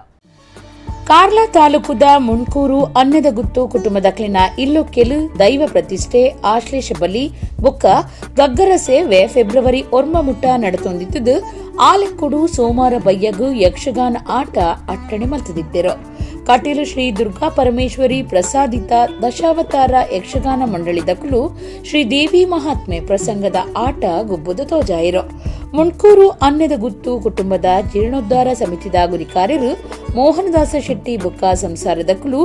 ಕಾರ್ಲ ತಾಲೂಕುದ ಮುಂಡ್ಕೂರು ಅನ್ನದ ಗುತ್ತು ಕುಟುಂಬದಕ್ಲಿನ ಇಲ್ಲೊಕ್ಕೆಲು ದೈವ ಪ್ರತಿಷ್ಠೆ ಆಶ್ಲೇಷ ಬಲಿ ಬೊಕ್ಕ ಗಗ್ಗರ ಸೇವೆ ಫೆಬ್ರವರಿ 1 ಮುಟ್ಟ ನಡತೊಂದಿತ್ತದು. ಆಲೆಕ್ಕುಡು ಸೋಮವಾರ ಬಯ್ಯಗು ಯಕ್ಷಗಾನ ಆಟ ಅಟ್ಟಣೆ ಮಲ್ತದಿದ್ದರು. ಕಟೀಲು ಶ್ರೀ ದುರ್ಗಾ ಪರಮೇಶ್ವರಿ ಪ್ರಸಾದಿತ ದಶಾವತಾರ ಯಕ್ಷಗಾನ ಮಂಡಳಿದಕುಲು ಶ್ರೀ ದೇವಿ ಮಹಾತ್ಮೆ ಪ್ರಸಂಗದ ಆಟ ಗುಬ್ಬುದು ತೋಜಾಯಿರು. ಮುಂಡ್ಕೂರು ಅನ್ನದ ಗುತ್ತು ಕುಟುಂಬದ ಜೀರ್ಣೋದ್ಧಾರ ಸಮಿತಿದ ಗುರಿಕಾರ್ಯರು ಮೋಹನದಾಸ ಶೆಟ್ಟಿ ಬುಕ್ಕ ಸಂಸಾರದಕುಲು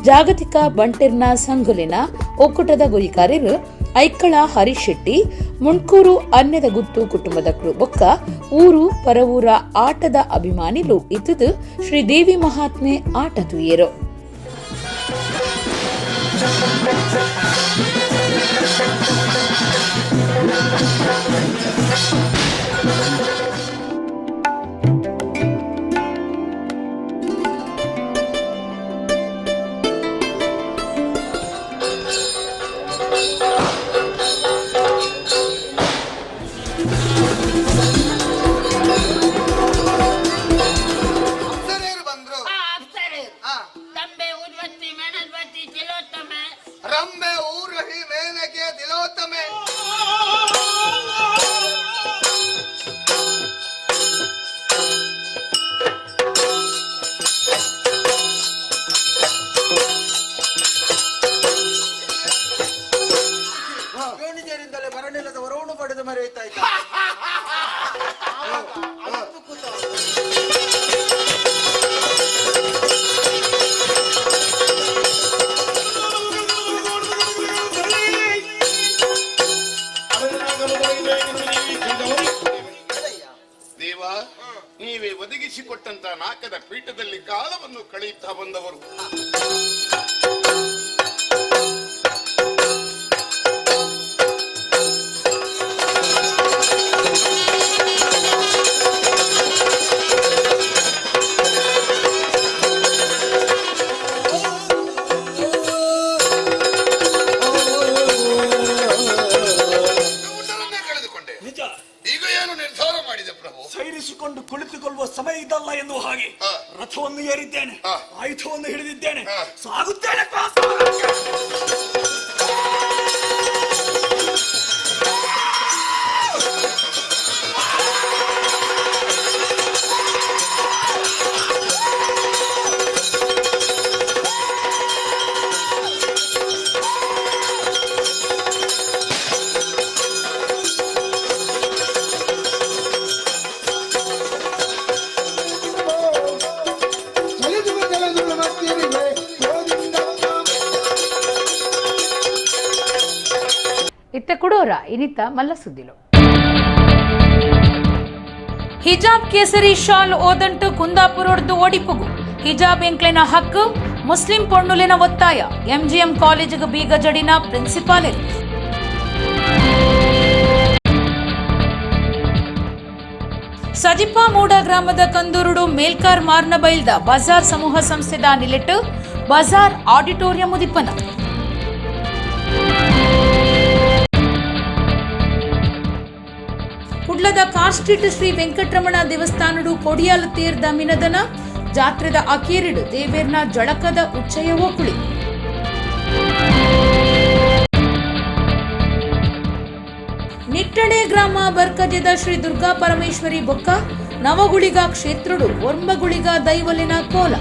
ಜಾಗತಿಕ ಬಂಟೆರ್ನ ಸಂಘುಲಿನ ಒಕ್ಕೂಟದ ಗುರಿಕಾರ್ಯರು ಐಕಳ ಹರೀಶ್ ಶೆಟ್ಟಿ ಮುಂಡ್ಕೂರು ಅನ್ನದ ಗುತ್ತು ಕುಟುಂಬದಕುಲು ಬೊಕ್ಕ ಊರು ಪರವೂರ ಆಟದ ಅಭಿಮಾನಿಲು ಇತ್ತದು ಶ್ರೀದೇವಿ ಮಹಾತ್ಮೆ ಆಟ ತುಯೇರು. ದೇವ, ನೀವೇ ಒದಗಿಸಿಕೊಟ್ಟಂತ ನಾಕದ ಪೀಠದಲ್ಲಿ ಕಾಲವನ್ನು ಕಳೆಯುತ್ತಾ ಬಂದವರು. ಈಗ ಏನು ನಿರ್ಧಾರ ಮಾಡಿದೆ ಪ್ರಭು? ಸೈರಿಸಿಕೊಂಡು ಕುಳಿತುಕೊಳ್ಳುವ ಸಮಯ ಇದಲ್ಲ ಎನ್ನುವ ಹಾಗೆ ರಥವನ್ನು ಏರಿದ್ದೇನೆ, ಆಯುಧವನ್ನು ಹಿಡಿದಿದ್ದೇನೆ, ಸಾಗುತ್ತೇನೆ. ಇತ್ತ ಕುಡೋರ ಇನಿತ ಮಲ್ಲ ಸುದ್ದಿಲು. ಹಿಜಾಬ್ ಕೇಸರಿ ಶಾಲ್ ಓದಂಟು ಕುಂದಾಪುರೊಡ್ದು ಓಡಿಪುಗು. ಹಿಜಾಬ್ ಎಂಕ್ಲೆನ ಹಕ್ಕು, ಮುಸ್ಲಿಂ ಪೊಣ್ಣುಲಿನ ಒತ್ತಾಯ. ಎಂಜಿಎಂ ಕಾಲೇಜಿಗೆ ಬೀಗ ಜಡಿನ ಪ್ರಿನ್ಸಿಪಾಲ್. ಸಜಿಪ ಮೂಡ ಗ್ರಾಮದ ಕಂದೂರುಡು ಮೇಲ್ಕಾರ್ ಮಾರ್ನಬೈಲ್ದ ಬಜಾರ್ ಸಮೂಹ ಸಂಸ್ಥೆದ ನಿಲೆಟ್ಟು ಬಜಾರ್ ಆಡಿಟೋರಿಯಂ ಉದಿಪನ. ಕುಡ್ಲದ ಕಾರ್ ಸ್ಟ್ರೀಟ್ ಶ್ರೀ ವೆಂಕಟರಮಣ ದೇವಸ್ಥಾನಡು ಕೊಡಿಯಾಲ ತೀರ್ದ ಮಿನದನ ಜಾತ್ರೆದ ಅಕೀರಿಡು ದೇವೇರ್ನ ಜಳಕದ ಉಚ್ಚಯ ಓಕುಳಿ. ನಿಟ್ಟಣೆ ಗ್ರಾಮ ಬರ್ಕಜದ ಶ್ರೀ ದುರ್ಗಾ ಪರಮೇಶ್ವರಿ ಬೊಕ್ಕ ನವಗುಳಿಗ ಕ್ಷೇತ್ರಡು ಒರ್ಂಬಗುಳಿಗ ದೈವಲಿನ ಕೋಲ.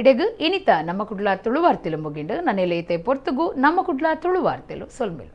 ಇಡೆಗು ಇನಿತ ನಮ್ಮ ಕುಡ್ಲ ತುಳುವಾರ್ತಿಲು ಮುಗಿಂಡು ನನ್ನೆಲೆ ಪೊರ್ತುಗು ನಮ್ಮ ಕುಡ್ಲ ತುಳುವಾರ್ತಿಲು ಸೊಲ್ಮೆಲು.